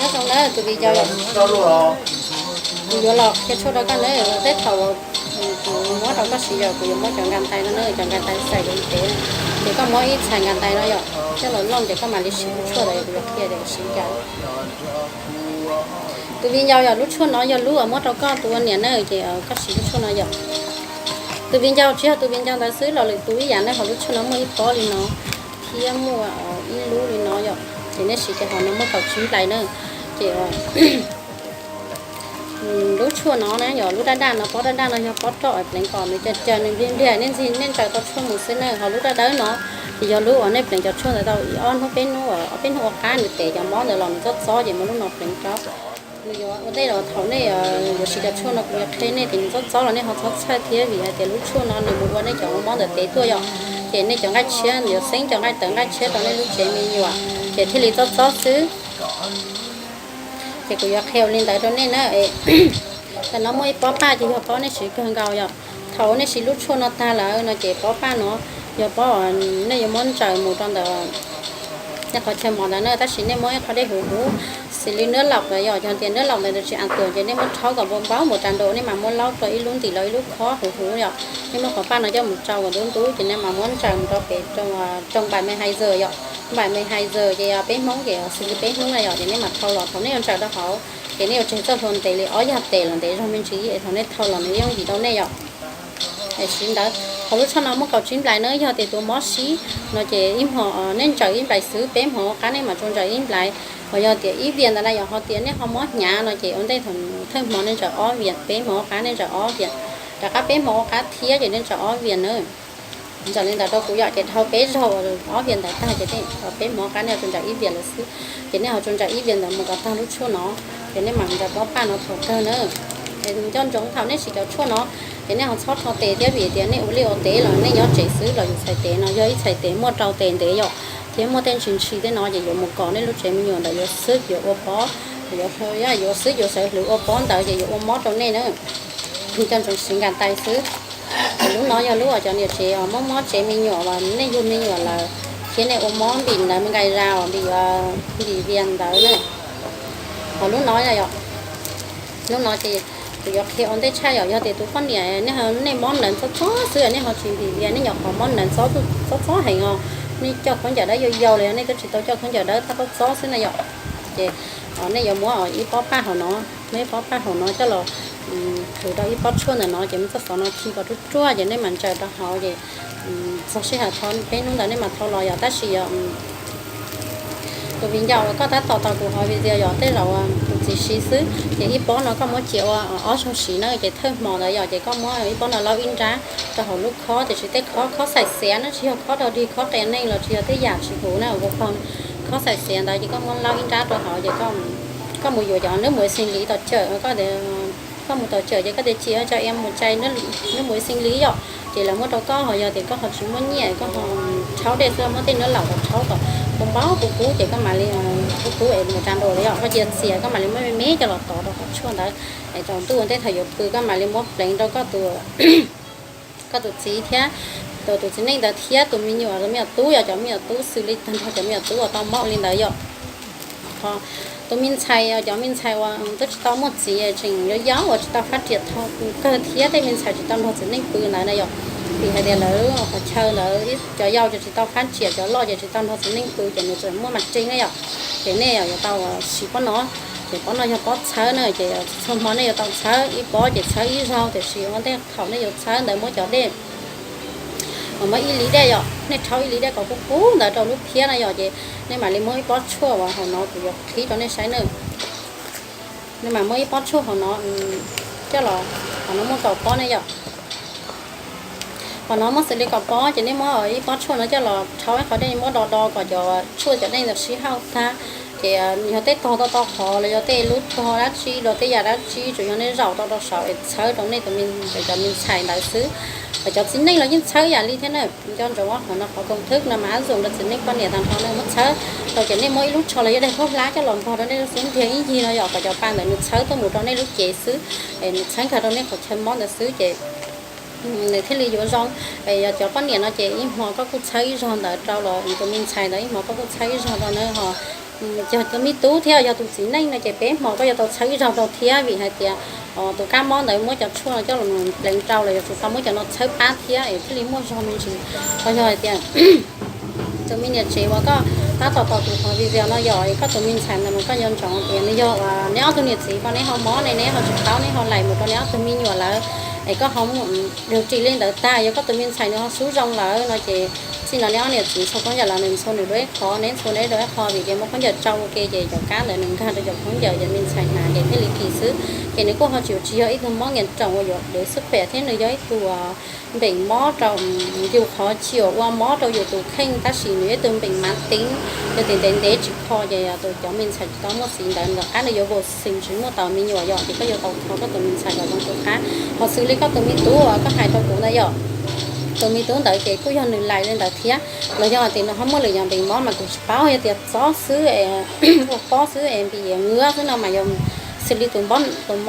Nyob zoo na tus viv ncaus, kuv yuav los qhia tshuaj rau koj na. Tej thaum kuv muab rau koj siv yog kuv yuav muab cov nkas ntais no na, cov nkas ntais xais rau li tev, ces koj muab ib txhais nkas ntais no yom, coj los looj ces koj mam li siv lub tshuaj ntawd kuv yuav qhia tias siv cas. Tus viv ncaus, yog lub tshuaj no yog lub uas muab rau koj tus ua niam na, ces koj siv lub tshuaj no yom. Tus viv ncaus, tsis yog tus viv ncaus ntawd xwb los lwm tus ib yam na, hauv lub tshuaj no muaj ib pob li no thiab muaj ib lub li no yom, ces nej siv ces hauv no muaj kaum tsib nplais na. Ces lub tshuaj no na yog lub daj daj no, pob daj daj no yog pob roj pleev kom nws cag cag nws npliag npliag, nej ntxig nej ntsaws tau tshuaj mus xwb na. Ho lub dawb dawb no ces yog lub uas nej pleev cov tshuaj ntawd tau ib ob hnub peb hnub, ob peb hnub ua qab nws tes cov mob ntawd los nws txob txob ces muab lub no pleev rau. Nws yuav ua ntej los thaum nej yuav siv cov tshuaj no kuv yuav qhia nej tias nws txob txob los nej ho txhob txhawj thiab, vim hais tias lub tshuaj no nws mus ua nej cov mob ntawm tes tuaj yom, ces nej cov nqaij tshiab yuav xeeb cov nqaij tawv nqaij tshiab rau nej lub tsev me nyuam, ces thiaj li txob txob xwb. Ces kuv yuav qhia ua li ntawd rau nej na. Tam no muaj ib pob paj ces yog pob nej siv kawg nkaus yom. Thaum nej siv lub tshuaj no tag lawm no ces pob paj no yog pob nej yuav muab ntsaws mus rau ntawm nej qhov chaw mos ntawd na, tab sis nej muab ib qho dej huv huv, xws li nab laum ntawd yom, yog tias nab laum ntawd nws tsis an tuam ces nej muab rhaub kom npau npau mus rau nraum, nej mam muab laub rau ib lub ntim los ib lub khob huv huv yom. Nej muab qhov paj no coj mus tsau kom ntub ntub ces nej mam muab ntsaws mus rau pem rooj npais me hais zas yom. Npais me hais zas ces peb Hmoob ces xws li peb Hmoob na yom, ces nej mam thau los, thaum nej yuav ntsaws rau hauv ces nej yuav tseg txoj hlua ntev li ob yag tes los ntev zog me ntsis es thaum nej thau los nws yooj yim rau nej yom. Siv ntawd, hauv lub tshuaj no muaj kaum tsib nplais na, yog tias tus mob sib no ces ib hmo nej ntsaws ib nplais xwb, peb hmo qab nej mam tsuas ntsaws ib nplais. Ho yog tias ib vias ntawd na yom, ho tias nej ho mob hnyav no ces ua ntej thaum thawj hmo nej ntsaws ob vias, peb hmo qab nej ntsaws ob vias, rov qab peb hmo qab thiab ces nej ntsaws ob vias na. Ntsaws li ntawd rau kuv yom, ces dhau peb zaug ob vias ntawd tag ces peb hmo qab nej ho tsuas ntsaws ib vias lawm xwb. Ces nej ho tsuas ntsaws ib vias ntawd mus kom tag lub tshuaj no, ces nej mam ntsaws pob paj no thaum kawg na. Nco ntsoov thaum nej siv cov tshuaj no ces nej ho txhob rho tes thiab, vim tias nej ua liaj ua teb los nej nyob tsev xwb los yus txhais tes no yog ib txhais tes muaj rau tes ntev yom, thiab muaj tej ntshis ntshis tej no ces yuav mus kom nej lub tsev me nyuam ntawd yuav xwb yuav ua pob, yuav xwb yuav sawv hlwv ua pob ntawd ces yuav ua mob rau nej na. Nco ntsoov siv nkas tais xwb. Lub no yog lub uas cov niam tsev uas mob mob tsev me nyuam uas nej yug me nyuam lawm thiab nej ua mob ntim ntawd me nqais zas uas ntim, ntim vias ntawd na. Ho lub no, lub no ces kuv yuav qhia ua ntej tshaj yom, yog tias tus poj niam nej mob nrad txob txob xwb nej ho tsis ntim vias, nej nyuam qhuav mob nrad txob txob heev os, nej coj khaub ncaws dawb yau yau los yog nej twb tsis tau coj khaub ncaws dawb, tab txob txob xwb na yom, ces nej yuav muab ib pob paj hauv no, muab ib pob paj hauv no coj los thwv rau ib pob tshuaj ntawm no ces muab txoj xov no khi kom ruaj ruaj ces nej mam ntsaws rau hauv ces txog sij hawm thau peb hnub ntawd nej mam thau los yom. Tab sis yog tus viv ncaus uas koj tab tom tos kuv hauv video yom, tej zaum tus txiv siv xwb ces ib pob no koj muab cia ua ob zaug siv na, ces thawj hmo ntawd yom ces koj muab ib pob no laub ib nrab rau hauv lub khob, tiam sis tej khob, khob xaim xiav na, tsis yog khob rau dig khob qias neeg los tsis yog tej yam tsis huv na, ua khob xaim xiav ntawd ces koj muab laub ib nrab rau hauv ces koj mus yuav cov nub muv xis liv tom cawm, koj mus tom cawm ces koj tias cia cov iab mus cais nub muv xis liv yom, ces lawv muab rau koj. Ho yog tias koj ho tsis muaj nyiaj, koj ho rhaub dej xwb, muab tej nab laum los rhaub kom npau npau kub kub ces koj mam li kub kub es mus rau nraum li yom, koj cia xiav koj mam li muab me me coj los tov rau qhov tshuaj ntawd. Tsaus ntuj ua ntej thaum yuav pw koj mam li muab pleev rau koj tus koj tus txiv thiab tus txiv neej ntawd thiab tus me nyuam, tus me nyuam tub, yog cov me nyuam tub xws li tag nrho cov me nyuam tub uas tau mob li ntawd yom. Ho tus me ntxhais, cov me ntxhais uas twb tsis tau muaj txiv tseem yau yau uas tsis tau fab riam tau kawg thiab tej me ntxhais tsis tau nrog txiv neej pw ntawd na yom, vim hais tias lawv qhov chaw ntawd cov yau ces tsis tau fab riam, cov loj ces tsis tau nrog txiv neej pw ces nws tseem muaj mas ree na yom. Ces nej yuav tau siv pob no, ces pob no yog pob txhawb na, ces txhua hmo nej yuav tau txhawb ib pob ces txhawb ib zaug, tiam sis ua ntej thaum nej yuav txhawb ntawd muab cov dej uas muab ib lis dej yom, nej rhaub ib lis dej kom kub kub ntawd rau lub phiab na yom, ces nej mam li muab ib pob tshuaj uas hauv no kuv yuav qhib rau nej saib na. Nej mam muab ib pob tshuaj hauv no coj los, hauv no muaj kaum pob ne yom. Hauv no muaj xws li kaum pob ces nej muab ib pob tshuaj no coj los rhaub ib qho dej, muab do do kom cov tshuaj cov dej ntawd sib hauj tag. Ces yog tej tog tau tau qhov los yog tej lub tog dab tsi los tej yam dab tsi, tsuas yog nej zaum tau rau saud es txhawb rau nej tus me, cov me ntxhais ntawd xwb. Cov txiv neej los yeej txhawb yam li thiab na. Nco ntsoov hauv no qhov koom thwb no mas ab zoom rau txiv neej poj niam tag nrho na. Muab txhawb rau ces nej muab ib lub tsho los yog daim khaub hlab coj los npog rau nej lub xub ntiag ib ncig no yom, kom cov pa ntawd nws txhawb tuaj mus rau nej lub cev xwb, es nws txhawb nkag rau nej qhov chaw mob ntawd xwb ces nws thiaj li yuav zoo. Yog cov poj niam no ces ib hmo koj kuj txhawb ib zaug ntawd rau los tus me ntxhais ntawd ib hmo koj kuj txhawb ib zaug rau na ho. Yog tus me tub thiab yog tus txiv neej no ces peb hmo koj yuav tau txhawb ib zaug rau thiab, vim hais tias tus kab mob ntawd muab cov tshuaj no coj los pleev rau los yuav tsum tau muab cov no txhawb pab thiab es thiaj li muaj zog me ntsis. Ho yog hais tias tus me niam tsev uas koj tab tom tos kuv qhov video no yog koj tus me ntxhais ntawd mas koj nco ntsoov tias nws yog neb ob tug niam txiv ko, neb ho mob ne, neb ho tsis paub, neb ho laim mus rau neb ob tug me nyuam lawm, es koj ho mus dua ris li ntawd tag, yog koj tus me ntxhais nws ho xub zoo lawm no ces txij no neb ob niam txiv ntxhua khaub ncaws los nws ntxhua nws dua ib qho, neb ntxhua neb dua ib qho, vim tias muab khaub ncaws tsau ua ke ces cov kab ntawd nws nkag rau cov khaub ncaws ces me ntxhais hnav ces thiaj li kis xwb. Ces nws kuj ho tsis, tsis yog ib tug mob nyiam roos uas yuav dev xwb phem thiab, nws yog ib tug npeem mob rau yus qhov chaw uas ua mob rau yus tus kheej, tab sis nws yog ib tug npeem mav teev, yog tias ntev ntev tsis kho ces tus cov me ntxhais tsis tau muaj txiv ntawd, tom qab nws yuav vaccine tsis muaj tau me nyuam yom, ces koj yuav tau kho koj tus me ntxhais kom zoo tu qab. Ho xws li koj tus me tub uas koj hais rau kuv ntawd yom, tus me tub ntawd ces kuj yog nws laim li ntawd thiab, los yog hais tias nws ho muaj lwm yam npeem mob mas kuv tsis paub, yog tias txob xwb, ua pob xwb es npis ngwb xwb no mas yog xws li tus mob ntawd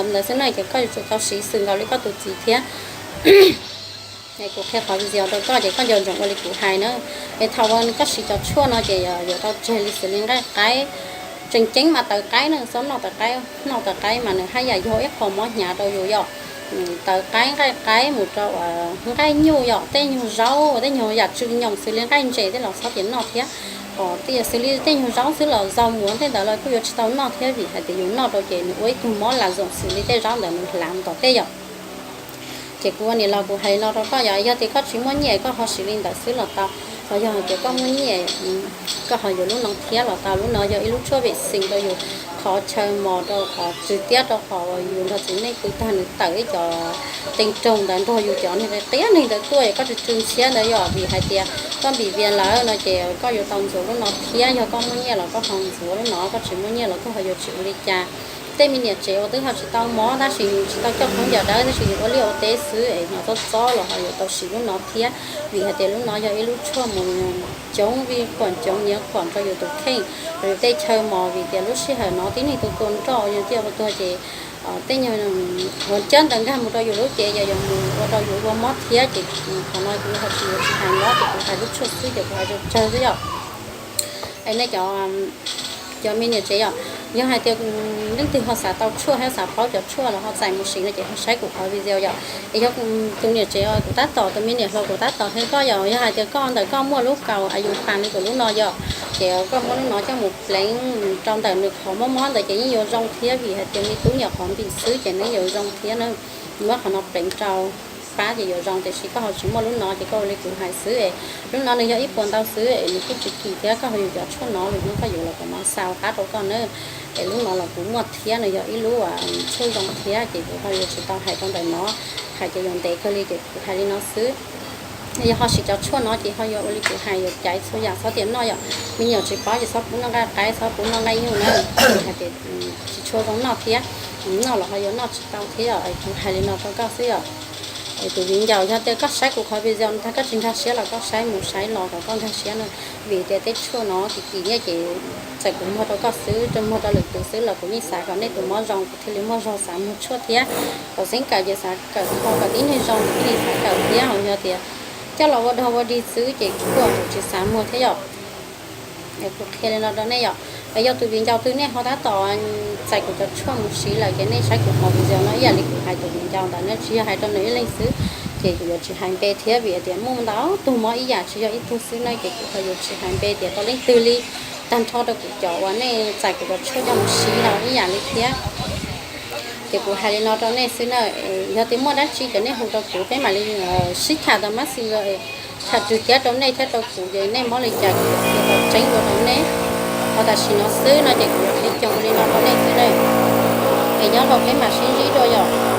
ntawd xwb na, ces koj yuav tsum tau siv xws nkaus li koj tus txiv thiab. Kuv qhia qhov video rau koj ces koj nco ntsoov ua li kuv hais na. Es thaum uas koj siv cov tshuaj no ces yuav tau tseg li xws li nqaij qaib. Tseem ceeb mas tawv qaib na, txhob noj tawv qaib, noj tawv qaib mas nws haj yam yog ib qho mob hnyav rau yus yom. Tawv qaib, nqaij qaib mus rau nqaij nyuj yom, tej nyuag zaub, tej nyuag yam tsw nyoos xws li nqaij ntses tej los txhob tias noj thiab. Ho tej xws li tej nyuag zaub xwb los zaub muag tej ntawd los kuj yuav tsis tau noj thiab, vim hais tias yus noj rau ces nws ua ib tug mob las zoom xws li tej zaub ntawd nws hlav tom tej yom. Ces kuv ua niam los kuv hais li no rau koj yom, yog tias koj tsis muaj nyiaj koj ho siv li ntawd xwb los tau, los yog hais tias koj muaj nyiaj koj ho yuav lub no thiab los tau. Lub no yog ib lub tshuaj vim xees rau yus qhov chaw mos, rau qhov tsw tiab, rau qhov uas yus nrog txiv neej pw tag nws tawm ib co tee roog ntawd nrog yus cov neeg qias neeg ntawd tuaj, yog koj tsw tsw ntxhiab ntawd yom, vim hais tias koj npis vias lawm no ces koj yuav tau ntxuav lub no thiab. Yog koj muaj nyiaj los koj ho ntxuav lub no, koj tsis muaj nyiaj los koj ho yuav tsis ua li cas. Tej me niam tsev uas twb ho tsis tau mob tab sis tsis tau coj khaub ncaws dawb tab sis yus ua liaj ua teb xwb es hnov txob txob los ho yuav tau siv lub no thiab, vim hais tias lub no yog ib lub tshuaj mus coob vij khuam, coob nyiav khuam rau yus tus kheej, rau yus tej chaw mos, vim tias lub sij hawm no tib neeg tus tua nroj yus tiaj ua tuag ces tej nyuag ua cab ntawd nkag mus rau yus lub cev yog yuav mus ua rau yus ua mob thiab. Ces qhov no kuv ho tsis yuav tsis hais mob ces kuv hais lub tshuaj xwb ces kuv hais tsawg xwb yom. Es nej cov, cov me niam tsev yom, yog hais tias leej twg ho xav tau tshuaj thiab xav paub cov tshuaj los ho txais mus siv no ces ho saib kuv qhov video yom. Es yog tus niam tsev kuv tab tom, tus me niam hluas kuv tab tom hais koj yom, yog hais tias koj ntawm koj muaj lub kaus a yus pas li kuv lub no yom, ces koj muab lub no coj mus pleev rau ntawm nws qhov mob mob ntawd ces yeej yuav zoo thiab, vim hais tias me tub nyuam qhuav npis xwb ces nws yuav zoo thiab na. Muab qhov no pleev rau pab ces yuav zoo, tiam sis koj ho tsis muaj lub no ces koj ua li kuv hais xwb es lub no nws yog ib puas ntau xwb es nws kuj tsis kim thiab, koj ho yuav cov tshuaj no lwm hnub koj yuav los kuv mam xav qab rau koj na. Es lub no los kuv muaj thiab, nws yog ib lub tshuaj zoo thiab ces kuv ho yuav tsis tau hais rau ntawm no, hais ces yuav ntev kawg li ces kuv hais li no xwb. Yog ho siv cov tshuaj no ces ho yuav ua li kuv hais, yuav caiv txhua yam txhob tias noj yom. Me nyuam tsis paub ces txhob pub noj nqaij qaib, txhob pub noj nqaij nyuj na, hais tias tsis tshua zoo noj thiab. Noj los ho yuav noj tsis tau thiab yom. Kuv hais li no rau koj xwb yom. Es tus viv ncaus, yog tias koj saib kuv qhov video no tag koj tsis nkag siab los koj saib mus saib los kom koj nkag siab na, vim tias tej tshuaj no kim kim nyiaj ces txawm kuv muag rau koj xwb, muag rau lwm tus xwb los kuv yeej xav kom nej tus mob zoo kuv thiaj li muaj zog xav muag tshuaj thiab. Kom xeeb kawm ces xav kawm kho kom tib neeg zoo kuv thiaj li xav kawm thiab. Yog tias coj los ua dog ua dig xwb ces kuv kuj tsis xav muag thiab yom. Kuv qhia li no rau nej yom. Yog tus viv ncaus twg nej ho tab tom txais kuv cov tshuaj mus siv lawm ces nej saib kuv qhov video no ib yam li kuv hais tus viv ncaus ntawd na, tsis yog hais rau nws ib leeg xwb. Ces kuv yuav tsis hais npe thiab vim tias muaj ntau tug mob ib yam tsis yog ib tug xwb na, ces kuv ho yuav tsis hais npe tias rau leej twg li. Tag nrho rau kuv cov uas nej txais kuv cov tshuaj coj mus siv los ib yam li thiab. Ces kuv hais li no rau nej xwb na, yog tias muaj dab tsi ces nej hu rau kuv peb mam li sib tham tau mab xi los tham rwg thiab rau nej thiab rau kuv ces nej mob li cas kuv yuav qhia tau tseeb dua rau nej. Ho tam sim no xwb no ces kuv yuav qhia coo li no rau nej xwb na. Es nyob rau peb mam sib ntsib dua yom.